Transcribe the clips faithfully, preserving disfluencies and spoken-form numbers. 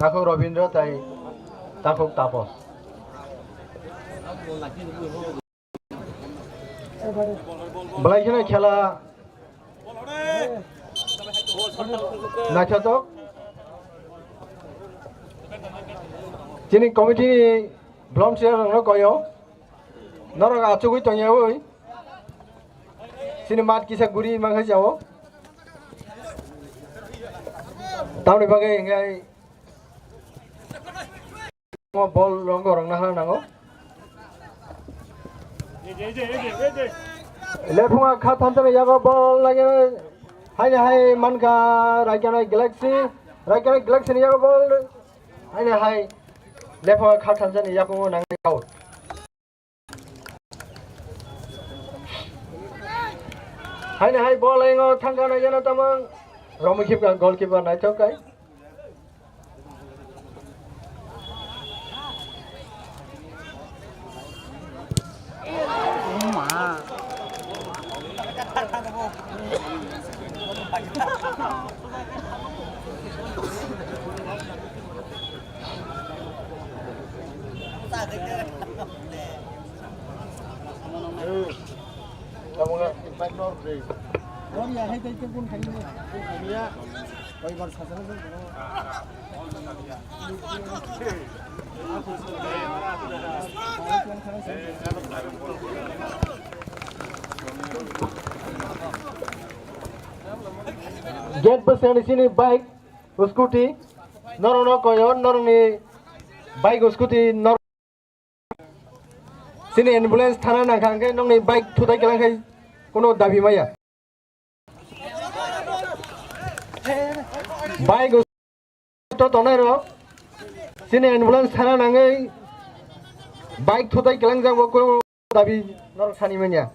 Takhuk Robindra tai Takhuk Tapos. Belai kheno khela naithotok. Chini committee ni volunteer rokno koyo. Norok achugwi tongyawi. Chini mat kisa guri mankha jao. Tamni bagwi hingai Mo bol rong gorong nahana nango. Lephunga kha thansa ni yago bol lagi. Haini hai mankha Raikana Galaxy. Raikana Galaxy ni yago bol. Haini hai lephunga kha thansa ni yakungo nang out. Haini hai bol aingo thangka na yana tamang. Romi khipka goalkeeper naithok kai. Gate bwskango chini bike, scooty, norokno koyo, norokni bike, scooty, norok chini ambulance thana nangkha, hwnkhe nokni bike thutai kwlang khai kuno dabi maya. Bike to tongnai rok, chini ambulance thana nangwi bike thutai kwlangjak bo kunu dabi norok sani manya.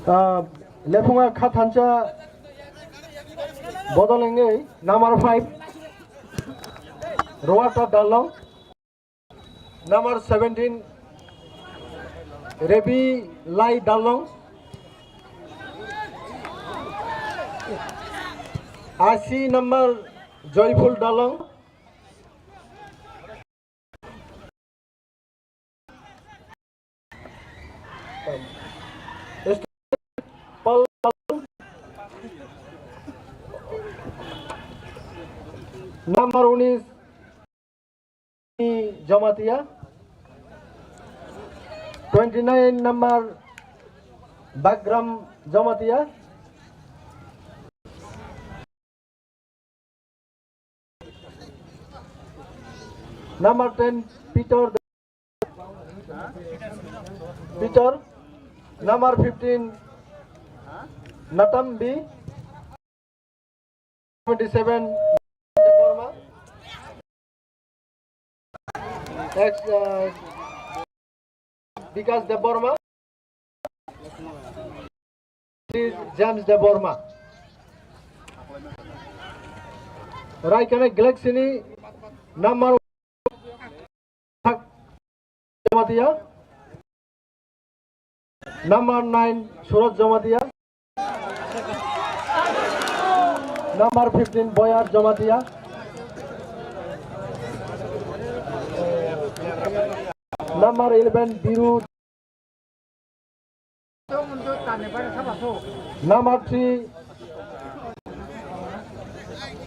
Ah, lephunga kha thansa bodol wngwi number five Roata Dalong, number seventeen Rebi Lai Dalong, asi number Joyful Dalong. Number unis Jamatia, twenty nine number Bagram Jamatia. Number ten, Peter. Peter. Number fifteen, Natam B. Twenty seven, Debbarma. Ex, uh, Bikas Debbarma, James Debbarma. Raikanai Galaxy ni number Jamatia. Number nine, Suraj Jamatia. Number fifteen, Boyar Jamatia. Number eleven, Biru. Number three,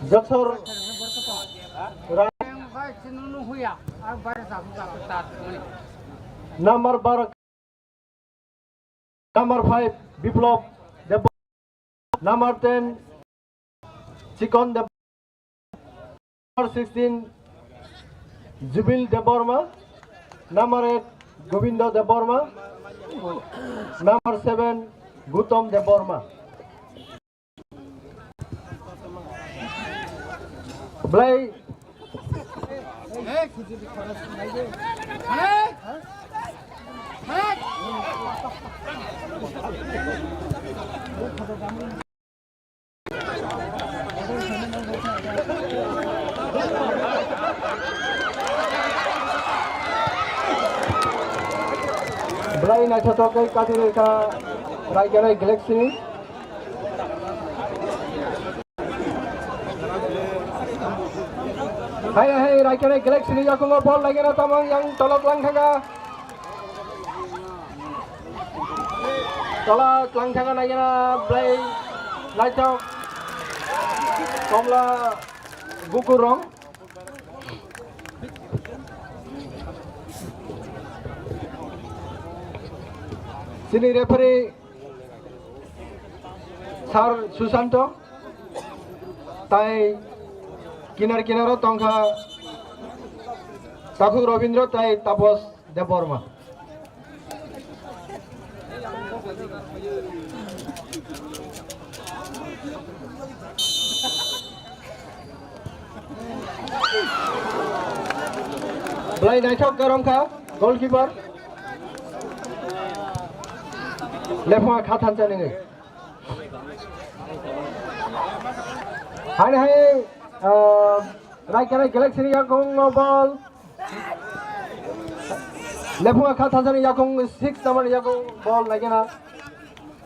Jotsor Rai. Number bar, number five, Biplop Deb. Number ten, Chikon Deb. Number sixteen, Jubil Debbarma. Number eight, Govindo Debbarma. Number seven, Gautam Debbarma. Belai. Belai naithothok khe kathwi rwkha Raikanai Galaxy ni. Hai, hai, Raikanai Galaxy ni yakungo ball lagina tamang yang tolok lang thangkha. Tola tlang thangkha naikhe na belai naithok komla bukur rong. Chini referee Sir Susanto tai kinar kinaro tongkha Takhuk Robindro tai Tapos Debbarma. Belai naithok garom kha goalkeeper. Lephunga kha thansa nini. Hani hai, ah, Raikanai Galaxy ni yakung no ball. Lephunga kha thansa ni yakung six number ni yakung ball lagina.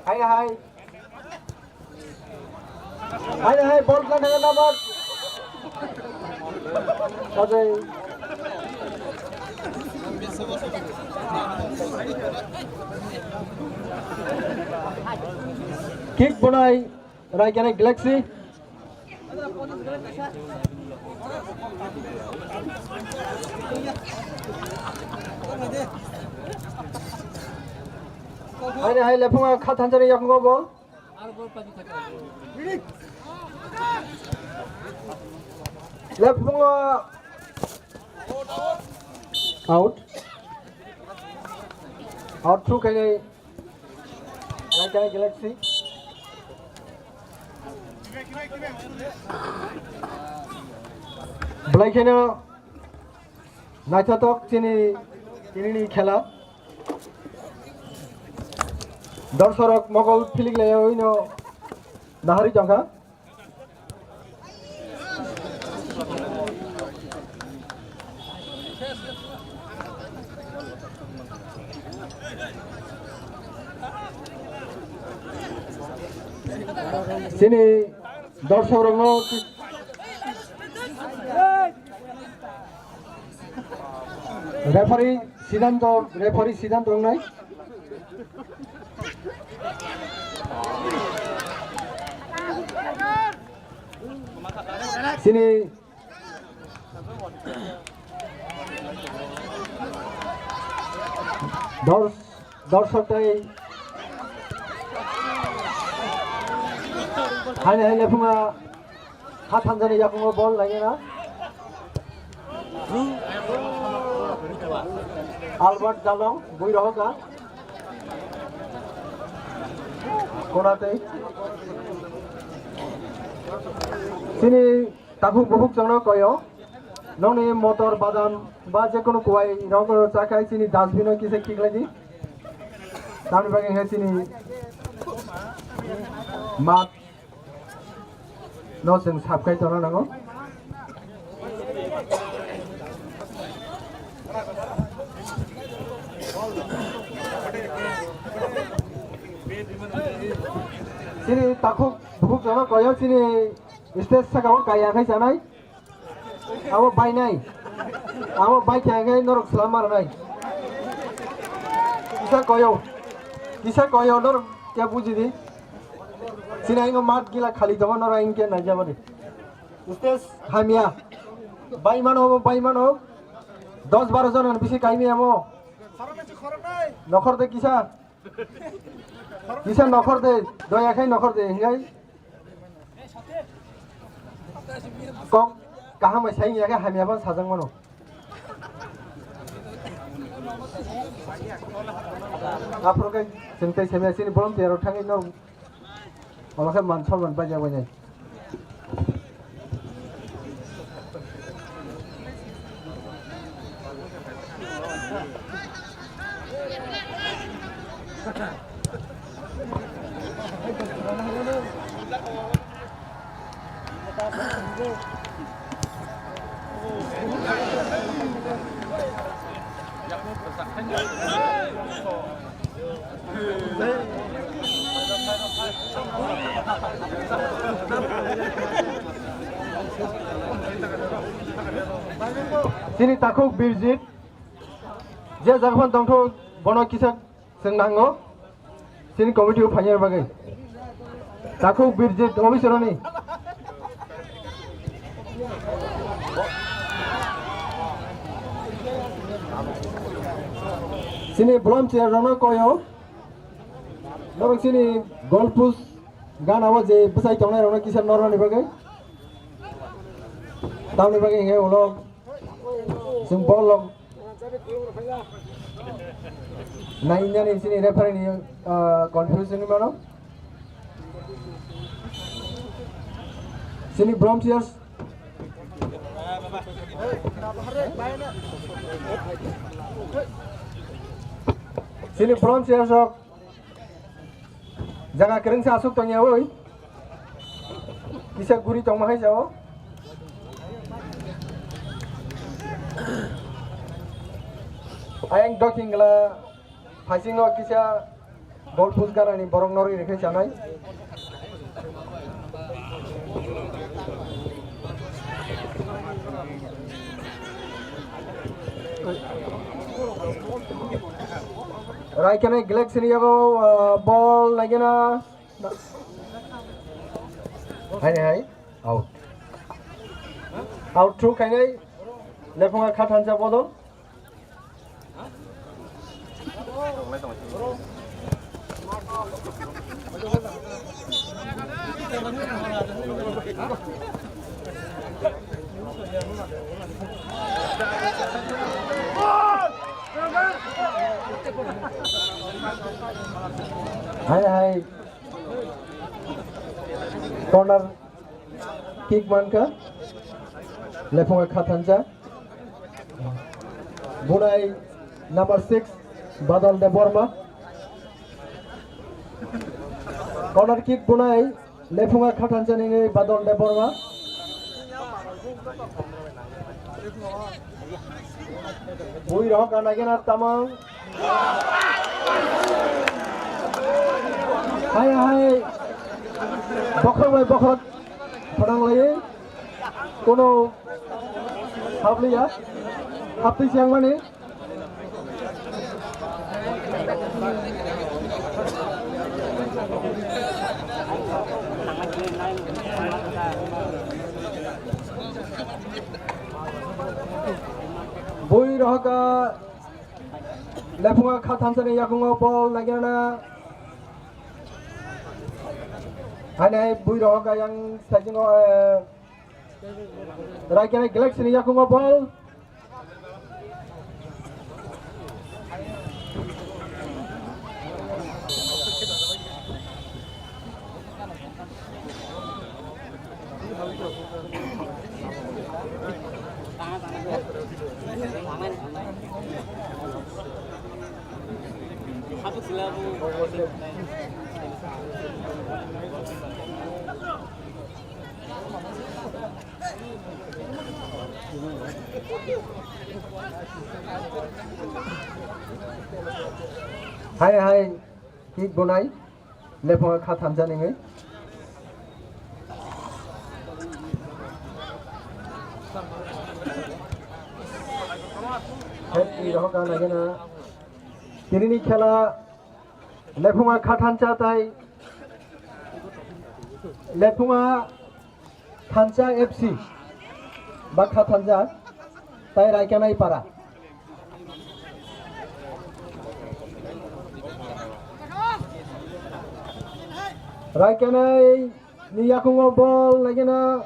Hai hai. Hai hai ball lagina number. Sajai. Kick bunai Raikanai Galaxy. Hai hai lephunga kha thansa ni yakungo ball. Lephunga out. Out through khainai Raikanai Galaxy. Belai kheno naithothok chini, chini ni khela. Dorsorok mokol philik laiwi no nahari tongkha. Chini dorsokrokno referee siddhanto, referee siddhanto wngnai. Chini dors-, dorsok tai hani hai lephunga. Ha thansa ni yakungo ball lainai na. Albert Jalong, bui rohoka. Konate. Chini takhuk bukhuk chongno koyo. Nongni motor badam ba jekono kuwai rok chakhai chini dustbin o kisa khiklai di. Tamni bagwi khe chini mat no chwng sap khai tongna nango. Chini takhuk bukhuk jono koyo chini stage saka o kaya khai chanai. Abo bainai. Abo bai khe khe norok slam mar nai. Kisa koyo. Kisa koyo norok khe buji di. Sini aingo mat gila khali tongo norok aing khe naijabadi. Stage hamya. Bai mano, bai mano. Dos baro jon bisi kaimi amo. Nokhor de kisa. Kisa nokhor de, doya khai nokhor de, hingai. Kok kaham bai sai ya khe hamya ban sajak mano. Aphuru khe chwng tei semi sini volunteer rok thangwi no omo khe man sonman paijak bai nai. Chini takhuk Birjit, je jaga phano tongthok, bono kisa chwng nango, chini committee o phaina bagwi. Takhuk Birjit, officer ni. Chini volunteer rokno koyo. Norok chini goal post gana o je bwsai tongnai rokno kisa nornani bagwi. Tamni bagwi hinge ulo chwng ball rok nainani chini referee ni, ah, confusion ni mano. Chini volunteers. Chini volunteers rok. Jaga kwrwngsa aswk tongya oi. Kisa guri tongma hai jao. Ayang doking gla phaisingo kisa goal post garani borok norwi rikhe chanai. Raikene Galaxy ni yago, ah, ball naigena. Hai, hai, out. Out through khainai. Lephunga kha thansa bodol. Hai, hai. Corner kick mankha. Lephunga kha thansa. Bunai number six, Badal Debbarma. Corner kick bunai, lephunga kha thansa nini Badal Debbarma. Bui rohok ka nagena tamang. Hai, hai. Bokhok bai bokhok. Phwnang lai. Kono hapliya. Hapti siang mani. Bui rohok ka. Lephunga kha thansa ni yakungo ball nagirana. Hainai bui rohok ka yang sajingo, eh, Raikene Galaxy ni yakungo ball. Hai hai, kick bonai. Lephunga kha thansa ningwi. Head kick rohorkha naikhe na. Tinini khela Lephunga kha thansa tai Lephunga Thansa F C, Bakha Thansa, tai Raikanai Para. Raikanai ni yakungo bol naikhe na,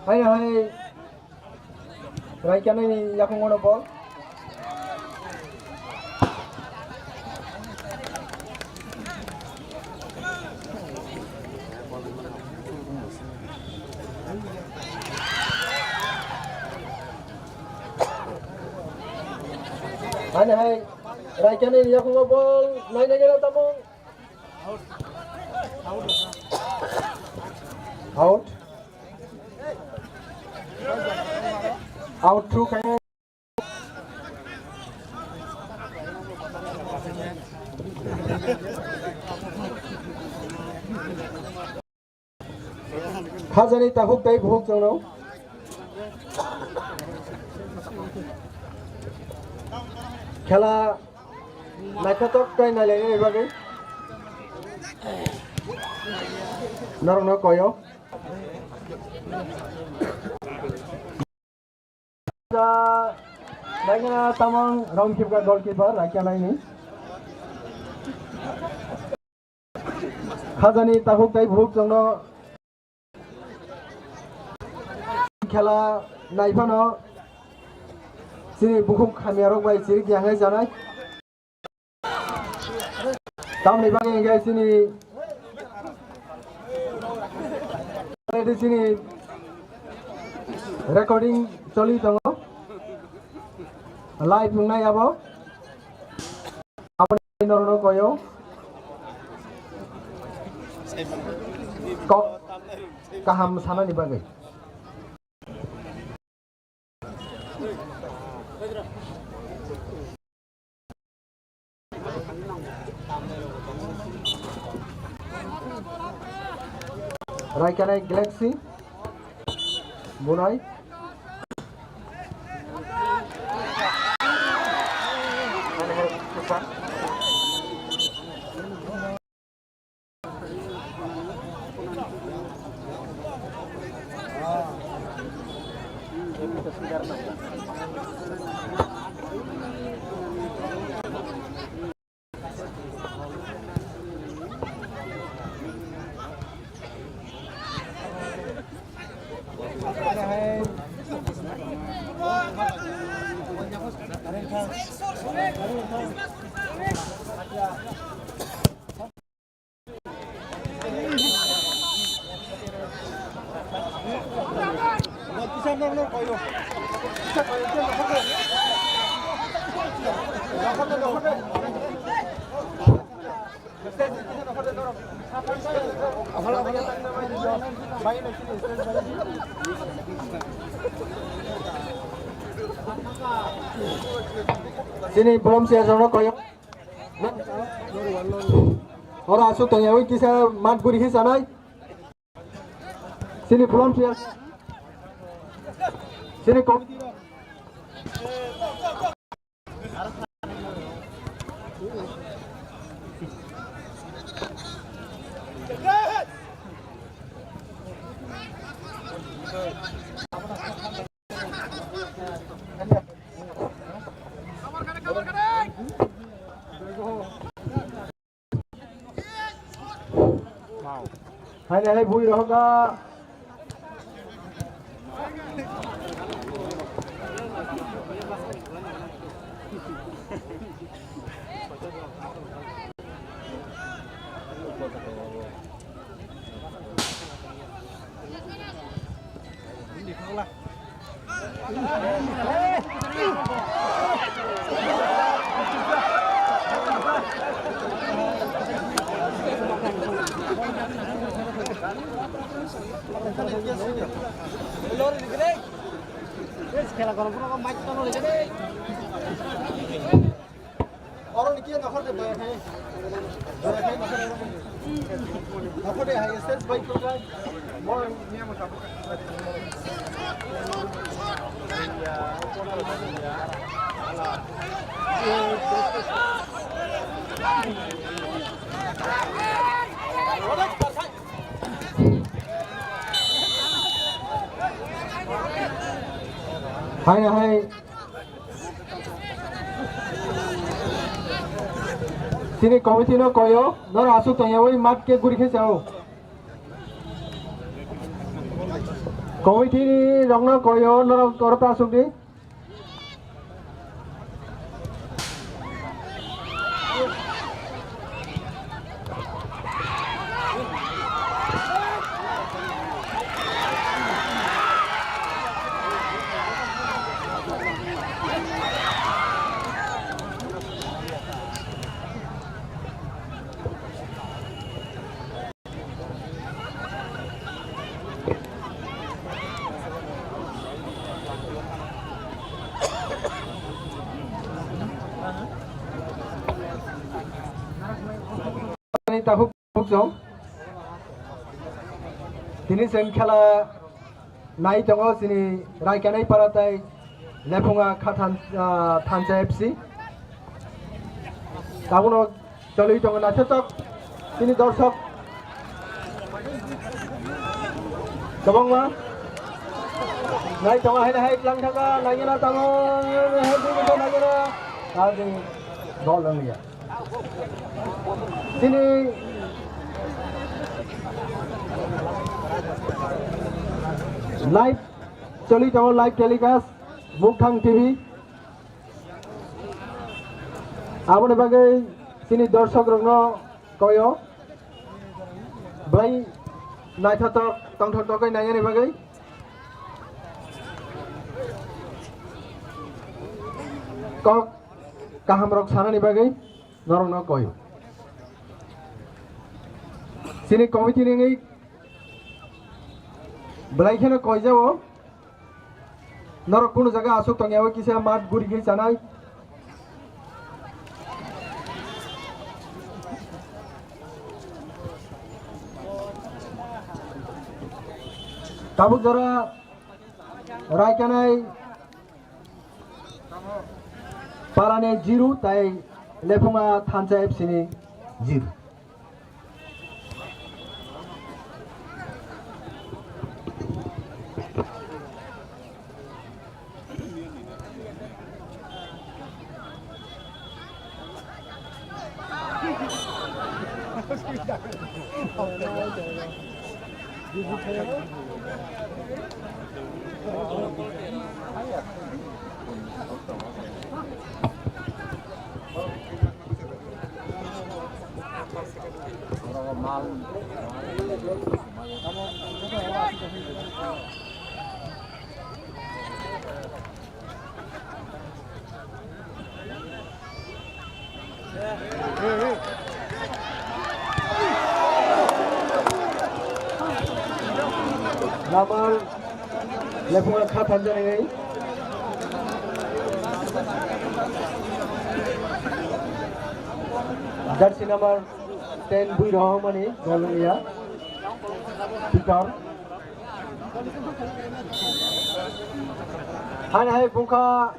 hai hai. Raikanai ni yakungo no bol. Hai hai, Raikanai ni yakungo bol nainai gana tamo. Out. Out through khainai. Khajani takhuk tei bukhuk chwngno. Khela naithotok khe nailainani bagwi norokno koyo. Naikhe na tamang round khibka goalkeeper Raikanai ni. Khajani takhuk tei bukhuk chwngno khela naiphano chini bukhuk hamyarok bai chirik yangai janai. Tamni bagwi hwnkhe chini already chini recording choli tongo. Live wngnai abo. Aboni norokno koyo kok kaham sanani bagwi. Raikanai Galaxy, Bunai. Chini bolom siya jono koyo. Ora asuk tongya ui kisa mat guri hi sanai. Chini bolom siya. Chini committee. Hai, hai, bui rohorkha. Oro ni khe nokhor de doya khai. Doya khai nokhor de. Nokhor de hai stage by program. Mo niya mo sabo. Hai hai. Chini committee no koyo, norok aswk tongyawi mat khe guri khe chao. Committee ni rokno koyo, norok oro ta aswk di. Ni takhuk takhuk chong. Tini chwng khela nai tongo chini Raikanai para tai Lephunga kha than-, ah, Thansa F C. Tabukno choli tongo naithotok chini dorsok kwbangma nai tongo, haino hai tlang thangkha, naigena tango, naigena, tabuk gol wngya. Chini live choli tongo, live telecast, Mukthang T V. Aboni bagwi chini dorsok rokno koyo, belai naithotok tongthoktok khe nainani bagwi, kok kaham rok sanani bagwi. Norokno koi. Chini committee ni wngwi belai kheno koi jao. Norok kunu jaga aswk tongya o kisa mat guri guri chanai. Tabuk jora Raikanai Parani zero tai Lephunga Thansa F C ni zero. Number, Lephunga kha thanjani. Jersey number ten bui rohormani, gol wngya. Peter. Haino hai bungkha.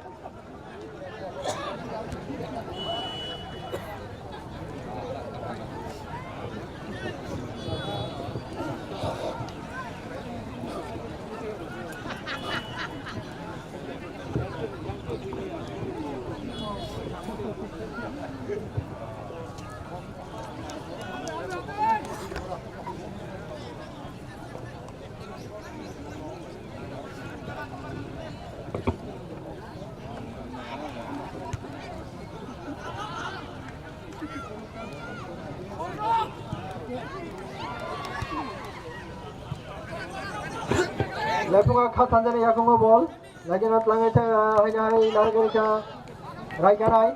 Lephunga kha thanjani yakungo bol. Lagi na tlangai tha, hai na hai, na hai gari kha. Rai ka rai.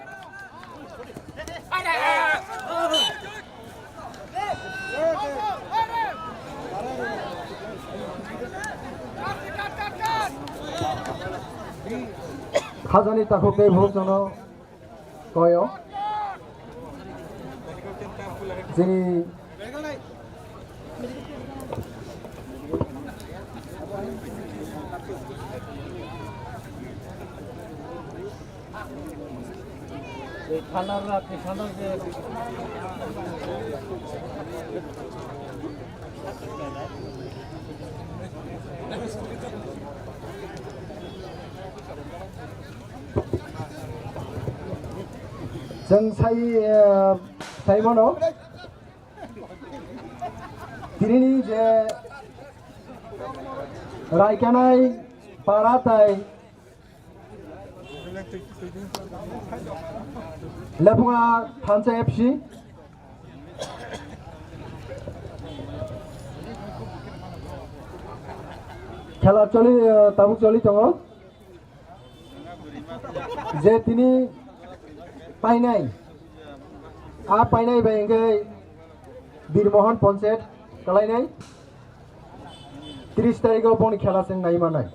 Rai ka rai. Hajani takhuk tei bukhuk jono koyo. Chini Chwng sai, eh, sai mano. Tinini je raikanai para tai Lephunga Thansa F C. Khela choli, eh, tabuk choli tongo. Je tini painai, a painai bai hwnkhe Birmohon Panchayat kalainai, tris tarikh o boni khela chwng nai manai.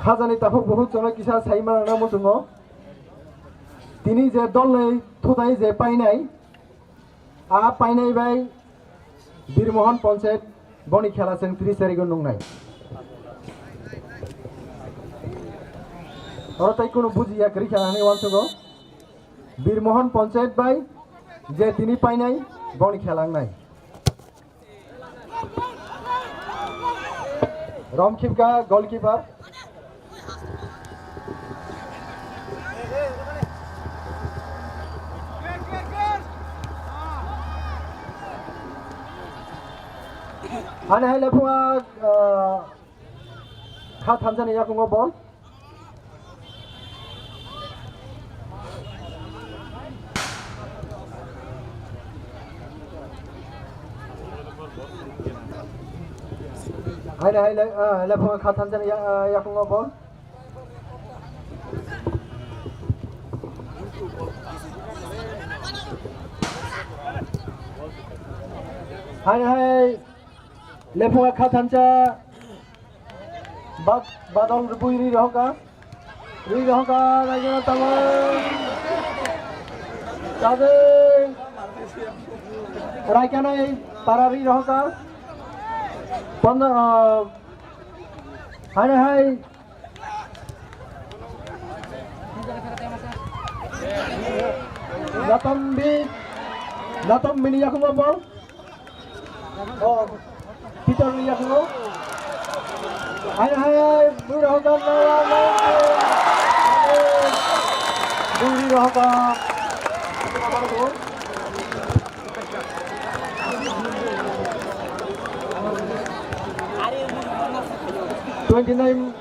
Hajani takhuk bukhuk jono kisa sai manana muchungo. Tini je dolni thutai je painai, a painai bai Birmohon Panchayat boni khela chwng tris tarikh o nungnai. Oro tai kunu bujiya kwrwi khela hinwi uansukgo. Birmohon Panchayat bai je tini painai boni khela wngnai. Rom Khipka, goalkeeper. Ani hai Lephunga, ah, kha thanjani yakungo ball. Haile, haile, ah, Lephunga kha thansa ni ya-, ah, yakungo ball. Haile, haile. Lephunga kha thansa. Bad-, badal bui ri rohoka. Ri rohoka, raikana tamo. Tade. Raikana ei para ri rohoka. Pon-, ah, hai, hai. Natambi, Natambi ni yakungo ball. Oh, Peter ni yakungo. Hai, hai, hai, bui rohok na, na, na. Bui rohok. Twenty nine.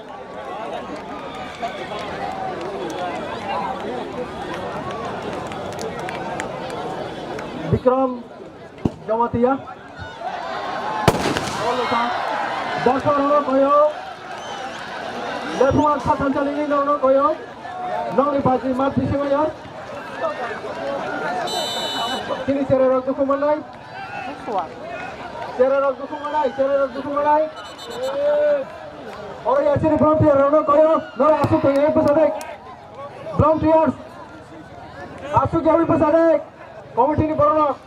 Bikram Jamatia. Dosa rono koyo. Lephunga kha thansa ni rono koyo. Nongni baji mat bisi mayo. Chini chererok dukhu manai. Chererok dukhu manai, chererok dukhu manai. Oro ya chini volunteer rokno koyo, noro aswk tongwi bwsa dek. Volunteers. Aswk yawi bwsa dek. Committee ni borok.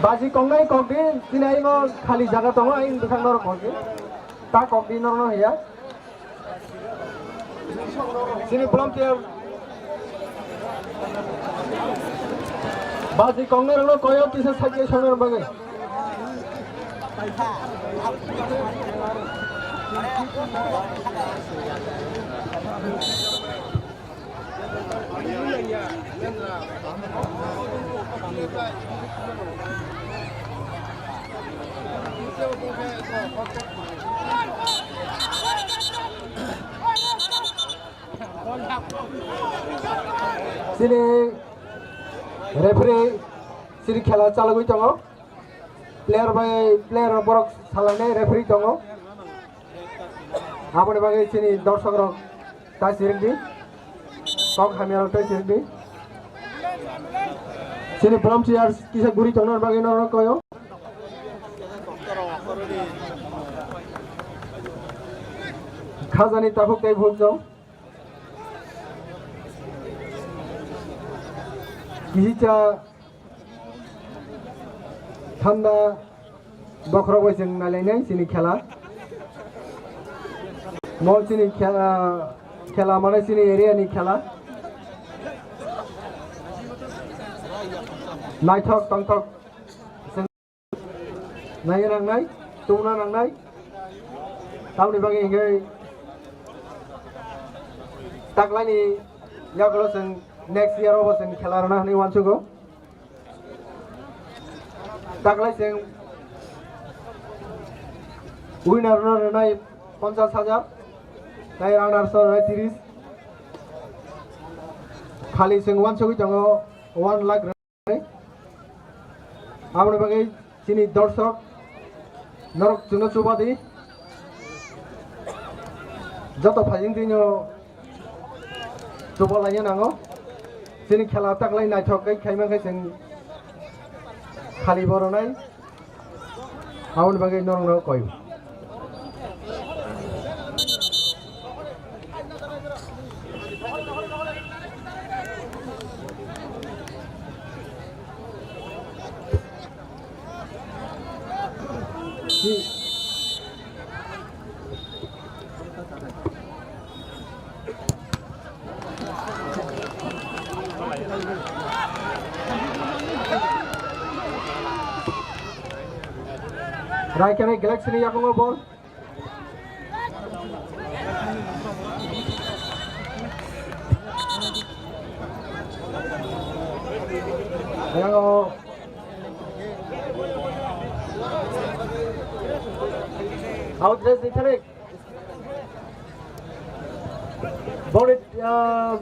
Baji kongnai kokdi, chini ayingo khali jaga tongo, aying bwsang norok kokdi. Ta kokdi norokno hiya. Chini volunteer. Baji kongnai rokno koyo kisa sakya songnai bagwi. Chini referee chini khela chalogwi tongo. Player bai player rok borok salainai referee tongo. Aboni bagwi chini dorsok rok tai chirikdi. Kok hamya rok tai chirikdi. Chini volunteers kisa guri tongna bagwi norok koyo. Khajani takhuk tei bukhuk jong. Kisicha thanda bokhorok bai chwng nailainai chini khela. Mo chini khela, khela mane chini area ni khela. Naithok tongthok. Naina nangnai, tungna nangnai. Tamoni bagwi hinkhe taklaini yagulo chwng next year obo chwng khela rwna hinwi uansugo. Taklai chwng winner no rwnai ponchash hajar, tei runners no rwnai tris. Khali chwng uansugwi tongo one lakh. Aboni bagwi chini dorsok norok chwngno chuba di. Joto phaiyung twino chuba laina nango. Chini khela taklai naithok khe khaima khe chwng khali bo rwnai. Aboni bagwi norokno koi. Raikene Galaxy ni yakungo ball. Yang o. Out, Resdi Tharik. Boni, ah,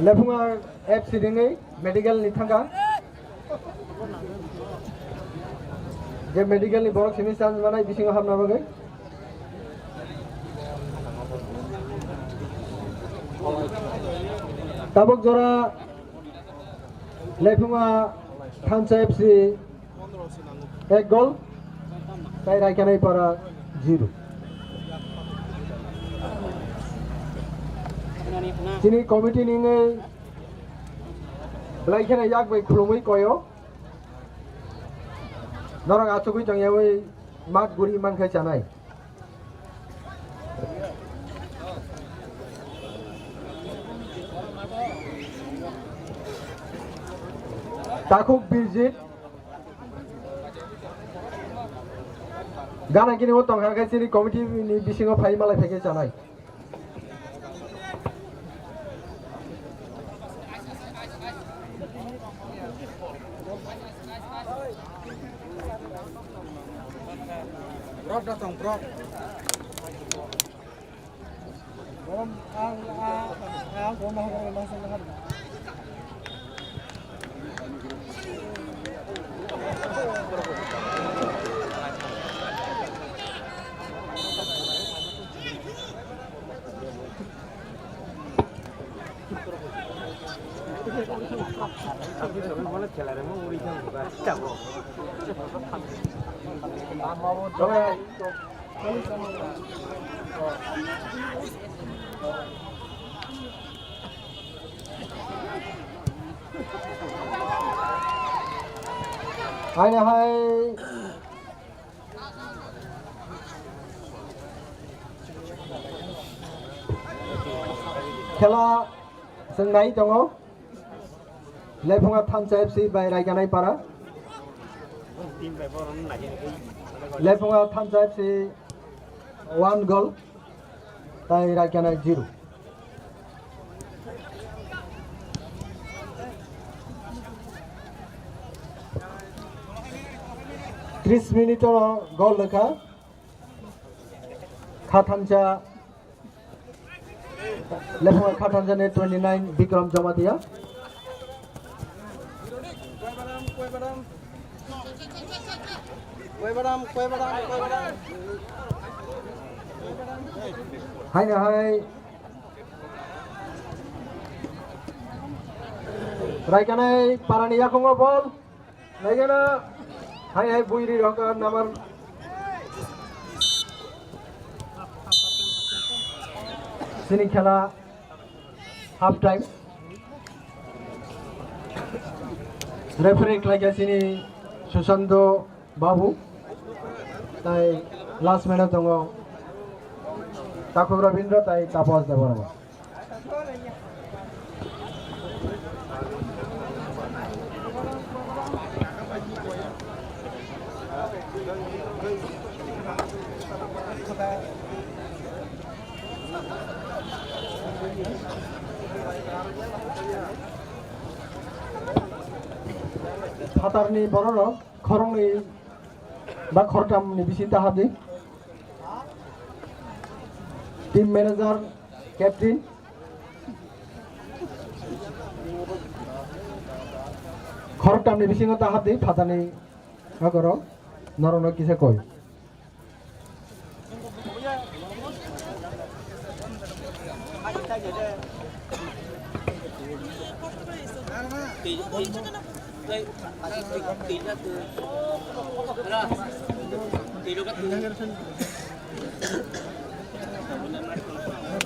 Lephunga F C ringwi medical ni thangkha. Je medical ni borok simi chance manai bisingo hapna bagwi. Tabuk jora Lephunga Thansa F C ek gol, tai Raikanai Para zero. Chini committee ni wngwi belai kheno yak bai khulumwi koyo. Norok achugwi tongyawi mat guri mankhe chanai. Takhuk Birjit. Gana kini o tongkha khe chini committee ni bisingo phai malai phai khe chanai. Brok da tong, brok. Haino hai khela chwng nai tongo. Lephunga Thansa F C bai Raikanai Para. Lephunga Thansa F C one goal, tai Raikanai zero. Tris minute o goal lekha. Khathansa Lephunga Khathansa ni twenty nine Bikram Jamatia. Haino hai Raikanai Parani yakungo ball. Naigana hai hai buiri rok namar. Chini khela half time. Referee khlaikha chini Sushanto Babu. Tai last man o tongo Takhuk Rabindra tai Tapas Debbarma. Phatarni bororok khoroknwi ba khoroktamni bisingo ta habdi. Team manager, captain, khoroktamni bisingo ta habdi phatarni nokoro norokno kisa koi.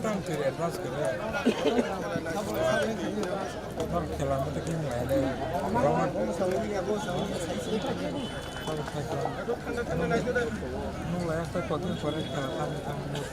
Tang twi advance kwrwi. Kotor khela mate khe wnglaide. Nung lai yak tai kotor pore khela tam tam tam.